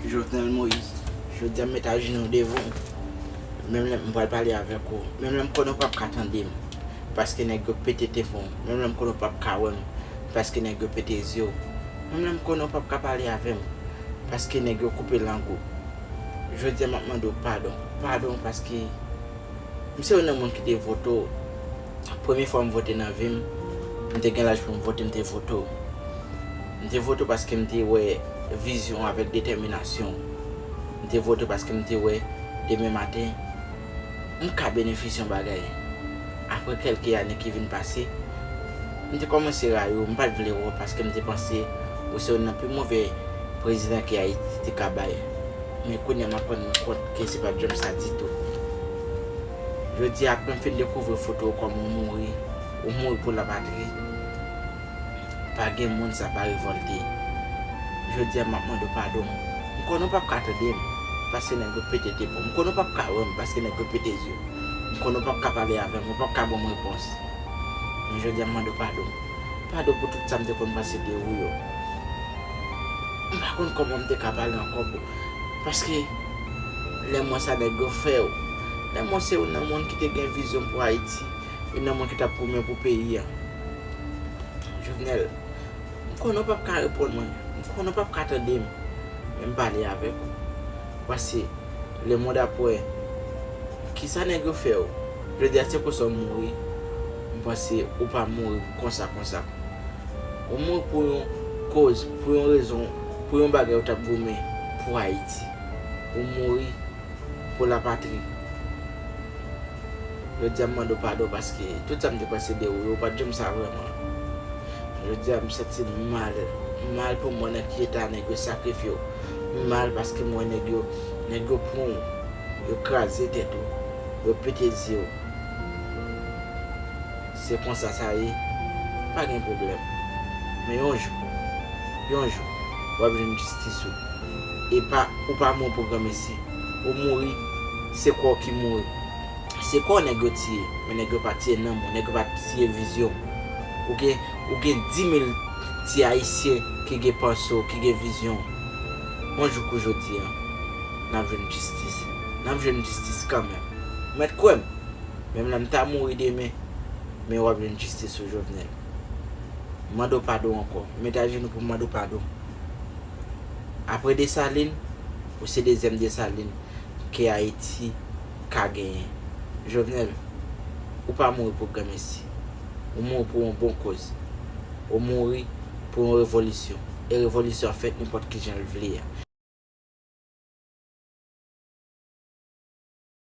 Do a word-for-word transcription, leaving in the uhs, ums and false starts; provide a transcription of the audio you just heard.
Jovenel Moïse, jodi a m met ajenou devan w. Menm lè m pral pale avèk ou, menm lè m konnen w p ap ka tande m, paske nèg yo pete tefon, menm lè m konnen w p ap ka wè m, paske nèg yo pete zye w, menm lè m konnen w p ap ka pale avè m, paske nèg yo koupe lang ou. Jodi a m ap mande w padon, padon paske m se youn nan moun ki te vote w. Premye fwa m vote nan vi m, m te gen laj pou m vote, m te vote w. M te vote w paske m te wè vizyon avèk detèminasyon w. M te vote w paske m te wè demen maten m ka benefisye yon bagay. Apre kèlke ane ki vin pase, m te kòmanse rayi w, m pa t vle wè w paske m te panse ou se youn nan pi move prezidan ke Ayiti te ka bay. Men kounye a m ap rann mwen kont ke se pa t janm sa ditou. Jodi a, apre m fin dekouvri foto w kòm ou mouri, ou mouri pou lapatri, pa gen moun sa pa revòlte. Jodi a, m ap mande w padon. M konnen w p ap ka tande m, paske nèg yo pete tefon. M konnen w p ap ka wè m, paske nèg yo pete zye w. M konnen w p ap ka pale avè m, ou p ap ka ban m repons. Men jodi a, m mande w padon. Padon pou tout sa m te konn panse de ou yo. M pa konn kòman m te ka pale ankò pou, paske lè m wè sa nèg yo fè w, lè m wè se youn nan moun ki te gen vizyon pou Ayiti, youn nan moun ki t ap goumen pou peyi a. Jovenel, m konnen w p ap ka reponn mwen, m konnen w p ap ka tande m, men m pale avèk ou. Paske lemonn ap wè kisa nèg yo fè w. Jodi a, se konsa w mouri, m panse ou pa mouri konsa konsa. Ou mouri pou yon koz, pou yon rezon, pou yon bagay ou t ap goumen pou Ayiti. Ou mouri pou lapatri. Jodi a, m mande w padon paske tout sa m te panse de ou yo, ou pa t janm sa vrèman. Jodi a, m santi m mal. M mal pou m wè nan ki eta nèg yo sakrifye w. M mal paske m wè nèg yo, nèg yo pran w, yo kraze tèt ou, yo pete zye w. Se konsa sa ye, pa gen pwoblèm. Men yon jou, yon jou, w ap jwenn jistis ou. E pa, ou pa mouri pou granmesi. Ou mouri, se kò w ki mouri. Se kò w nèg yo tiye, men nèg yo pa tiye nanm ou, nèg yo pa tiye vizyon w. Ou gen, ou gen dimil ti Ayisyen ki gen panse w, ki gen vizyon w. Yon jou kou jodi a, n ap jwenn jistis. N ap jwenn jistis kanmenm. Ou mèt kwè m. Menm lè m ta mouri demen, men w ap jwenn jistis ou, Jovenel. M mande w padon ankò. M met ajenou pou m mande w padon. Apre Desalin, ou se dezyèm Desalin ke Ayiti ka genyen. Jovenel, ou pa mouri pou granmesi. Ou mouri pou yon bon koz. Ou mouri pou yon revolisyon. E revolisyon an fèt nenpòt ki jan l vle a.